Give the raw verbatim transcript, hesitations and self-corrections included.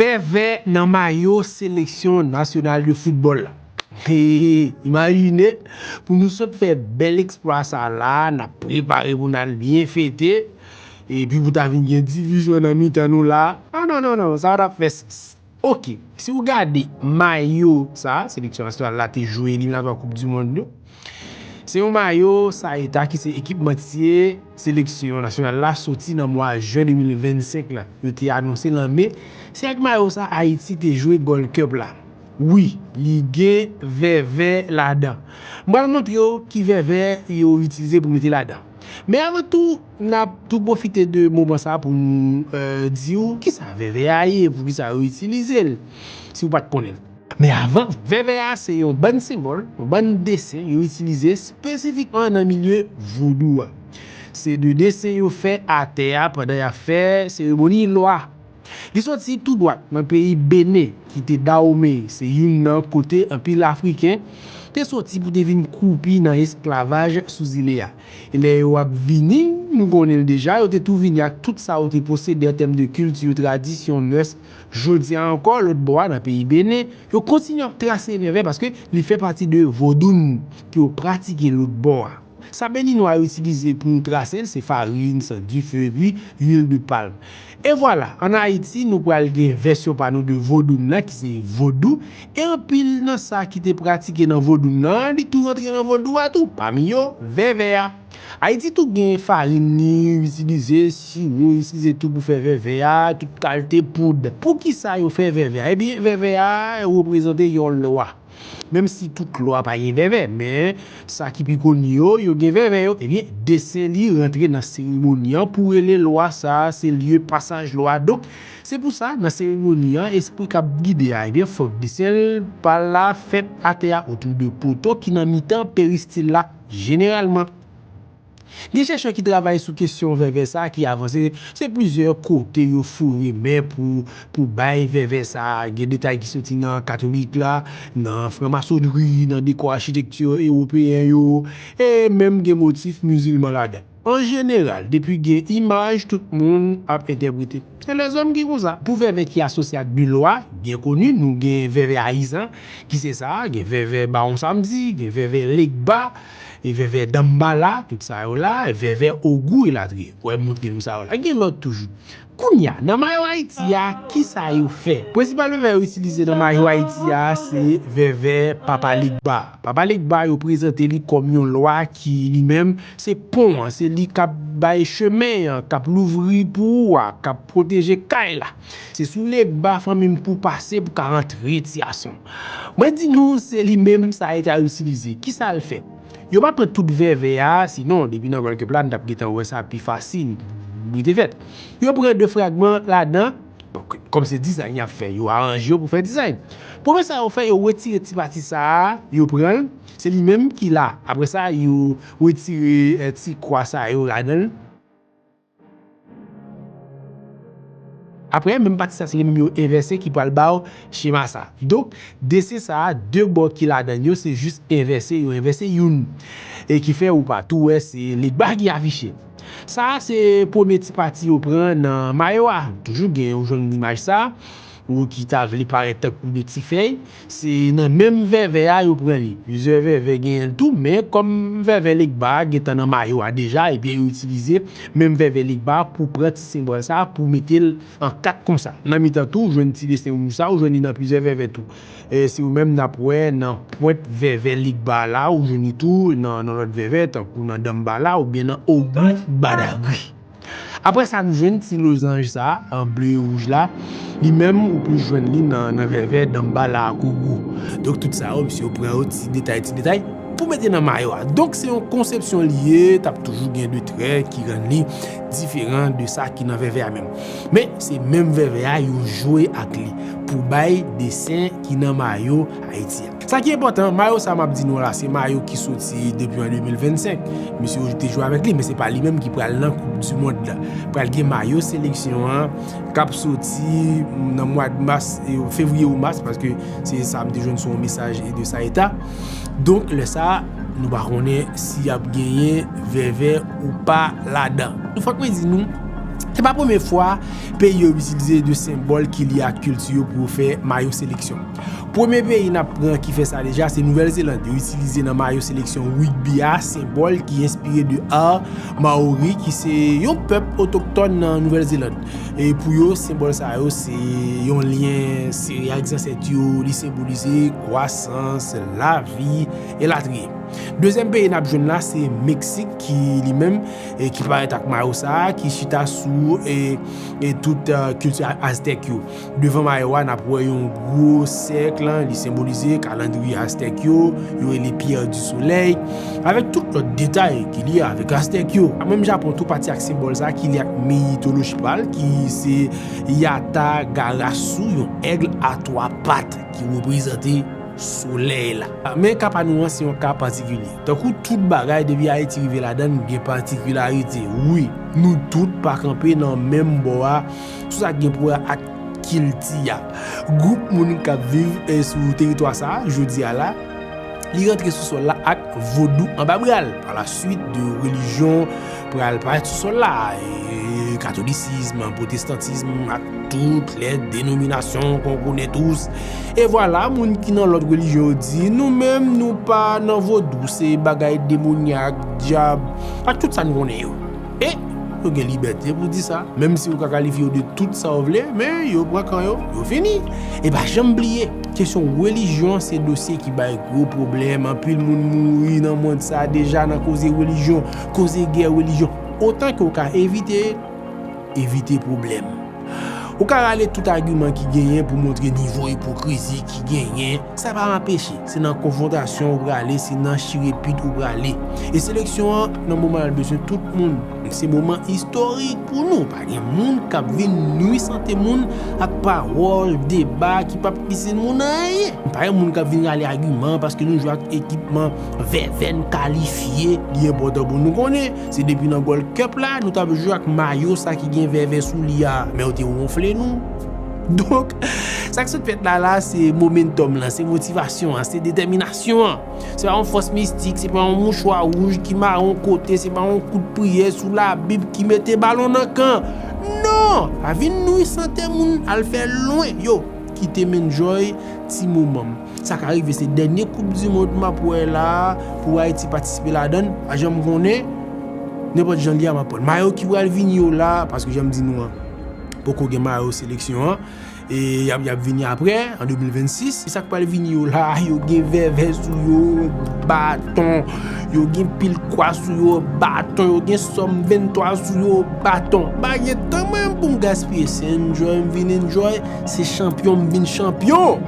Vèvè nan mayo seleksyon nasyonal de foutbòl la. Hey, imajine, pou nou sot fè bèl eksplwa sa la, n ap prepare pou n al byen fete, epi pou ta vin gen divizyon nan mitan nou la. Ah, non, non, non, sa pa t ap fè sans. Oke, si w gade mayo sa, seleksyon nasyonal la te jwe eliminatwa Koup di Mond yo, se yon mayo Saeta ki se ekipmantye seleksyon nasyonal la soti nan mwa jen de mil vennsenk la. Yo te anonse l an me. Se ak mayo sa Ayiti te jwe Gold Cup la. Wi, li gen vèvè ladan. M pral montre w ki vèvè yo itilize pou mete ladan. Men avan tou, n ap tou pwofite de moman sa pou n, euh, di w kisa vèvè a ye, poukisa yo itilize l, si w pa t konnen l. Men avan, vèvè a se yon bann senbòl, yon bann desen yo itilize espesifikman nan milye vodou a. Se de desen yo fè atè a pandan y ap fè seremoni lwa. Li soti tou dwat nan peyi Benen, ki te Dahomey, se youn nan kote anpil Afriken te soti pou te vin kwoupi nan esklavaj sou zile a. E lè yo ap vini, nou konnen l deja, yo te tou vini ak tout sa yo te posede an tèm de kilti, tradisyon, mès. Jodi a ankò, lòt bò a, nan peyi Benen, yo kontinye ap trase vèvè paske li fè pati de vodoun ke yo pratike lòt bò a. Sa Beninwa yo itilize pou trase l, se farin, san dife, epi lwil de palm. E vwala, ann Ayiti, nou pral gen vèsyon pa nou de vodoun nan, ki se vodou. E anpil nan sa ki te pratike nan vodoun nan, li tou rantre nan vodou a tou. Pami yo, vèvè a. Ayiti tou gen farin li itilize, siwo yo itilize tou pou fè vèvè a, tout kalte poud. Poukisa yo fè vèvè a? Ebyen, vèvè a reprezante yon lwa. Menm si tout lwa pa gen vèvè, men sa ki pi koni yo, yo gen vèvè yo. Ebyen, desen li rantre nan seremoni an pou rele lwa sa a, se lye pasaj lwa. Donk, se pou sa, nan seremoni an, espri k ap gide a, ebyen, fòk desen pa l la fèt atè a otou de poto ki nan mitan peristil la, jeneralman. Gen chèchè ki travay sou kesyon vèvè sa a ki avanse se plizyè kote yo foure men pou, pou bay vèvè sa a. Gen detay ki soti nan katolik la, nan franmasonri, nan dekò achitekti ewopeyen yo, e menm gen motif mizilman ladan. An jeneral, depi gen imaj, tout moun ap entèprete. Se lèzòm ki konsa. Pou vèvè ki asosye ak de lwa, byen koni, nou gen vèvè ayizan, ki se sa, gen vèvè Bawon Samdi, gen vèvè Legba, e vèvè Danmbala, tout sa yo la, vèvè Ogou elatriye. Wè, m montre nou sa yo la. Gen lòt toujou. Kounye a, nan mayo Ayiti a, kisa yo fè? Prensipal vèvè yo itilize nan mayo Ayiti a, se vèvè Papa Legba. Papa Legba, yo prezante li kòm yon lwa ki, li menm, se pon an, se li k ap bay chemen an, k ap louvri pou ou a, k ap pwoteje kay la. Se sou Legba fanmi m pou pase pou ka rantre ti gason. Mwen di nou, se li menm Saeta yo itilize. Kisa l fè? Yo pa pran tout vèvè a, sinon, depi nan Gold Cup la, n t ap gentan wè sa pi fasil. Li te fèt. Yo pran de fragman ladan, bon, k-, kòm se dizayn y ap fè, yo aranje yo pou fè dizayn. Premye sa yo fè, yo retire ti pati sa a, yo pran l, se li menm ki la. Apre sa, yo retire, eh, ti kwa sa yo ladan l. Apre, menm pati sa, se li menm yo envèse ki pral ba w chema sa. Donk, desen sa a, de bò ki ladan l yo, se jis envèse, yo envèse youn. E ki fè ou pa tou wè, se Legba ki afiche. Sa a, se premye ti pati yo pran nan mayo a. Toujou gen, ou jwenn imaj sa, ou ki ta vle parèt tankou de ti fèy. Se nan menm vèvè a yo pran li. Plizyè vèvè genyen l tou, men kòm vèvè Legba a gentan nan mayo a deja, ebyen yo itilize menm vèvè Legba pou pran ti senbòl sa a, pou mete l an kat konsa. Nan mitan tou, ou jwenn ti desen wouj sa, ou jwenn li nan plizyè vèvè tou. E si ou menm n ap wè nan pwent vèvè Legba la, ou jwenn li tou nan, nan lòt vèvè, tankou nan Danmbala oubyen nan Ogou Badagri. Apre sa, nou jwenn ti lozanj sa, an ble e wouj la. Li menm, ou plis jwenn li nan, nan vèvè Danmbala ak Ogou. Donk, tout sa yo, misye yo pran yo ti detay, ti detay, pou mete nan mayo a. Donk, se yon konsepsyon li ye, t ap toujou gen de trè ki rann li diferan de sa ki nan vèvè a menm. Men, se menm vèvè a, yo jwe ak li pou bay desen ki nan mayo Ayiti a. Sa ki enpòtan, mayo sa m ap di nou la, se mayo ki soti depi an de mil vennsenk. Misye yo te jwe avèk li, men se pa li menm ki pral nan Koup di Mond la. Pral gen mayo seleksyon an k ap soti nan mwa mas, e, fevriye ou mas, paske se sa m te jwenn sou yon mesaj e de Saeta. Donk, lè sa a, nou pa konnen si y ap genyen vèvè ou pa ladan. Fòk mwen di nou, Se pa premye fwa peyi yo itilize de senbòl ki lye ak kilti yo pou yo fè mayo seleksyon. Premye peyi n ap pran ki fè sa deja, se Nouvèl Zeland. Yo itilize nan mayo seleksyon rugby a senbòl ki enspire de art maori, ki se yon pèp otoktòn nan Nouvèl Zeland. E pou yo, senbòl sa yo se yon lyen sere ak zansèt yo, li senbolize kwasans, lavi, elatriye. Dezyèm peyi n ap jwenn la, se Meksik, ki li menm, e ki parèt ak mayo sa a, ki chita sou e, e tout e, kilti a- aztèk yo. Devan mayo a, n ap wè yon gwo sèk, li senbolize kalandriye aztèk yo, yo rele Pierre du Soleil, avèk tout lòt detay ki lye avèk aztèk yo. Menm Japon tou pati ak senbòl sa a ki lye ak mitoloji pa l, ki se Yata Garasu, yon èg a twa pat ki reprezante solèy la. Men ka pa nou an se yon ka patikilye. Tankou tout bagay, depi Ayiti rive ladan l, gen patikilarite. Wi, nou tout pa kanpe nan menm bò a sou sa k gen pou wè ak kilti a. Gwoup moun k ap viv e, sou teritwa sa a, jodi a la, li rantre sou sòl la ak vodou anba bra l. Palaswit, de relijyon pral parèt sou sòl la, e, katolisizm, pwotestantism, ak tout lè denominasyon qu'on connaît tous. E vwala, moun ki nan lòt relijyon yo di, nou menm, nou pa nan vodou, se bagay demonyak, dyab, ak tout sa n konnen yo. E yo gen libète pou di sa, menm si ou ka kalifye yo de tout sa w vle, men yo pran kan yo, yo fini. E pa janm bliye, kesyon relijyon se dosye ki bay gwo pwoblèm, anpil moun mouri nan mond sa a deja nan koze relijyon, koze gè relijyon. Otan ke w ka evite, evite pwoblèm. Ou ka rale tout agiman ki genyen pou montre nivo ipokrizi ki genyen. Sa pa anpeche, se nan konfwontasyon ou prale, se nan chire pit ou prale. E seleksyon an, nan moman l bezwen tout moun. Se moman istorik pou nou. Pa gen moun k ap vin nwi sante moun ak pawòl, deba ki p ap itil moun anyen. Pa gen moun k ap vin rale agiman paske nou jwe ak ekipman vèvè n kalifye. Li enpòtan pou nou konnen, se depi nan Gold Cup la, nou t ap jwe ak mayo sa ki gen vèvè sou li a, men yo te wonfle nou. Donk, sa k sot fèt la la, se momentum lan, se motivasyon an, se detèminasyon an. Se pa yon fòs mistik, se pa yon mouchwa wouj ki mare yon kote, se pa yon kout priyè sou Labib ki mete balon nan kan. Non! Pa vin nwi sante moun, al fè lwen. Yo, kite m enjoy ti moman m. Sa ka rive se dènye koup di mond m ap wè la pou Ayiti patisipe ladan l, pa janm konnen. Nenpòt jan l ye a, m ap pran l. Mayo ki pral vini yo la, paske jan m di nou an, poko gen mayo seleksyon an. E y ap, y ap vini apre, an de mil vennsis. E sa k pral vini yo la, yo gen vèvè sou yo, baton. Yo gen pil kwa sou yo, baton. Yo gen sòm venntwa sou yo, baton. Pa gen tan mwen pou m gaspiye. Se enjoy m vin enjoy, se chanpyon m vin chanpyon.